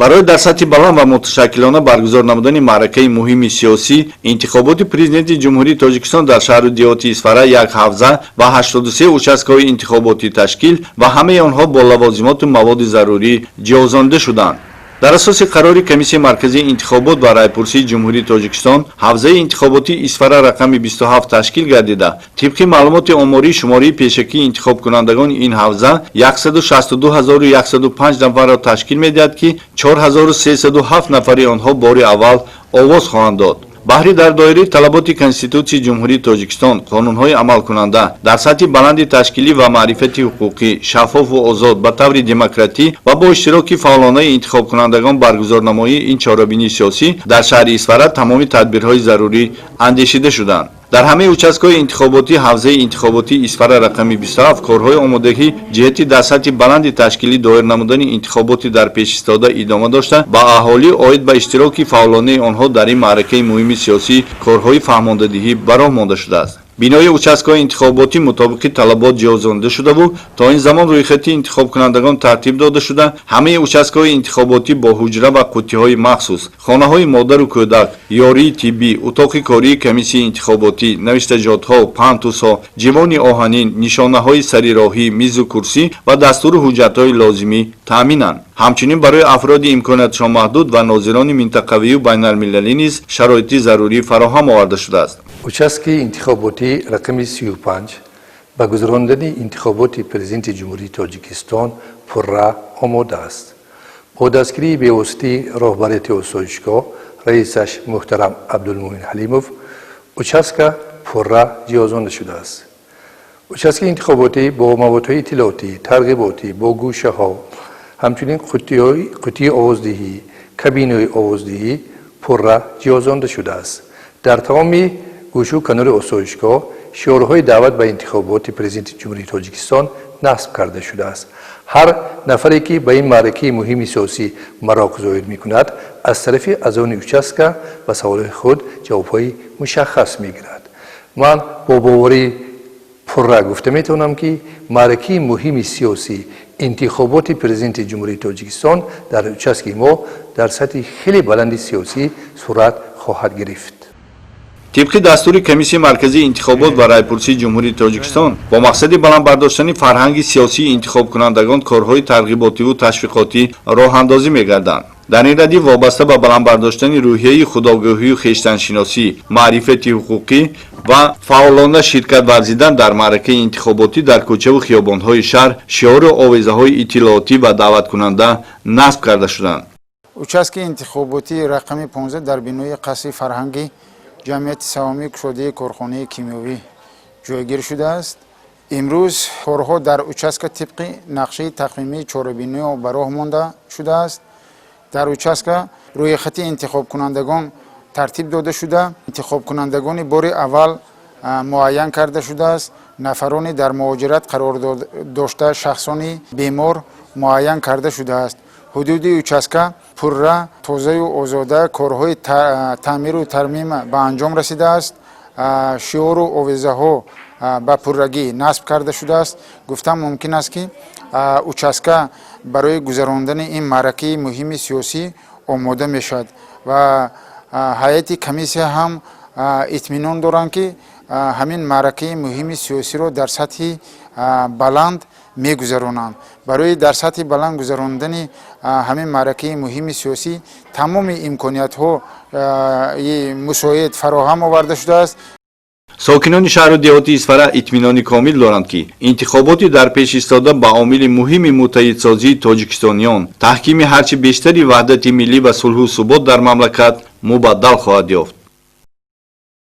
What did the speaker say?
Барои дар сатҳи баланд ва муташаккилона баргузор намудани маъракаи муҳими сиёсӣ, интихоботи Президенти Ҷумҳурии Тоҷикистон, дар шаҳру деҳоти Исфара як ҳавза ва 83 участкаҳои интихоботӣ ташкил ва ҳамаи онҳо бо лавозимоту маводи зарурӣ ҷиҳозонида шуданд. Дар асоси қарори Комиссияи марказии интихобот ва райпурсии Ҷумҳурии Тоҷикистон, ҳавзаи интихоботии Исфара рақами 27 ташкил гардида, тибқи маълумоти оморӣ, шумораи пешакии интихобкунандагони ин ҳавза 162 105 нафарро ташкил медиҳад, ки 4307 нафари онҳо бори аввал овоз хоҳанд дод. Баҳри дар доираи талаботи Конститутсияи Ҷумҳурии Тоҷикистон, қонунҳои амалкунанда, дар сатҳи баланди ташкилӣ ва маърифати ҳуқуқӣ, шаффофу озод, ба таври демократӣ ва бо иштироки фаъолонаи интихобкунандагон баргузорнамоии ин чорабинии сиёсӣ дар шаҳри Исфара тамоми тадбирҳои зарурӣ андешида шуданд. Дар ҳамаи участкаҳои интихоботии ҳавзаи интихоботии Исфара рақами 27 корҳои омодагӣ ҷиҳати дар сатҳи баланди ташкилӣ доир намудани интихоботи дар пеш истода идома дошта, ба аҳолӣ оид ба иштироки фаъолонаи онҳо дар ин маъракаи муҳими сиёсӣ корҳои фаҳмондадиҳӣ ба роҳ монда шудааст. Бинои участкаҳои интихоботӣ мутобиқи талабот ҷиҳозонида шудаву то ин замон рӯйхати интихобкунандагон тартиб дода шуда, ҳамаи участкаҳои интихоботӣ бо ҳуҷра ва қуттиҳои махсус, хонаҳои модару кӯдак, ёрии тиббӣ, утоқи кории комиссияи интихоботӣ, навиштаҷотҳо, пантусҳо, ҷивони оҳанин, нишонаҳои сарироҳӣ, мизу курсӣ ва дастуру ҳуҷҷатҳои лозимӣ таъминанд. Ҳамчунин барои афроди имкониятшон маҳдуд ва нозирони минтақавию байналмилалӣ низ шароити зарурӣ фароҳам оварда шудааст. Участки интихоботӣ рақами 35 ба гузарондани интихоботи Президенти Ҷумҳурии Тоҷикистон пурра омода аст. Бо дастгирии бевоситаи роҳбарияти осоишгоҳ, раисаш муҳтарам Абдулмуъмин Ҳалимов, участка пурра ҷиҳозонда шудааст. Участки интихоботӣ бо маводҳои иттилоотӣ, тарғиботӣ, бо гӯшаҳо, ҳамчунин қуттии овоздиҳӣ, кабинаи овоздиҳӣ пурра ҷиҳозонда шудааст. Дар тамоми гӯшу канори осоишгоҳ шиорҳои даъват ба интихоботи Президенти Ҷумҳурии Тоҷикистон насб карда шудааст. Ҳар нафаре, ки ба ин маъракаи муҳими сиёсӣ мароқ зоҳир мекунад, аз тарафи аъзони участка ба саволҳои худ ҷавобҳои мушаххас мегирад. Ман бо боварӣ пурра гуфта метавонам, ки маъракаи муҳими сиёсӣ, интихоботи Президенти Ҷумҳурии Тоҷикистон, дар участки мо дар сатҳи хеле баланди сиёсӣ сурат хоҳад гирифт. Тибқи дастури Комиссияи марказии интихобот ва райпурсии Ҷумҳурии Тоҷикистон, бо мақсади баланд бардоштани фарҳанги сиёсии интихобкунандагон корҳои тарғиботиву ташвиқотӣ роҳандозӣ мегарданд. Дар ин радиф, вобаста ба баланд бардоштани рӯҳияи худогоҳию хештаншиносӣ, маърифати ҳуқуқӣ ва фаъолона ширкат варзидан дар маъракаи интихоботӣ, дар кӯчаву хиёбонҳои шаҳр шиору овезаҳои иттилоотӣ ва даъваткунанда насб карда шуданд. Участки интихоботии рақами 15 дар бинои қасри фарҳанги ҷамъияти саҳомии кушодаи корхонаи кимиёвӣ ҷойгир шудааст. Имрӯз корҳо дар участка тибқи нақшаи тақвимии чорабиниҳо ба роҳ монда шудааст. Дар участка рӯйхати интихобкунандагон тартиб дода шуда, интихобкунандагони бори аввал муайян карда шудааст, нафарони дар муҳоҷират қарор дошта, шахсони бемор муайян карда шудааст. Ҳудуди участка пурра тозаю озода, корҳои таъмиру тармим ба анҷом расидааст, шиору овезаҳо ба пуррагӣ насб карда шудааст. Гуфтан мумкин аст, ки участка барои гузарондани ин маъракаи муҳими сиёсӣ омода мешавад ва ҳайати комиссия ҳам итминон доранд, ки ҳамин маъракаи муҳими сиёсиро дар сатҳи баланд мегузаронанд. Барои дар сатҳи баланд гузарондани ҳамин маъракаи муҳими сиёсӣ тамоми имкониятҳои мусоид фароҳам оварда шудааст. Сокинони шаҳру деҳоти Исфара итминони комил доранд, ки интихоботи дар пеш истода ба омили муҳими муттаҳидсозии тоҷикистониён, таҳкими ҳарчи бештари ваҳдати миллӣ ва сулҳу субот дар мамлакат мубаддал хоҳад ёфт.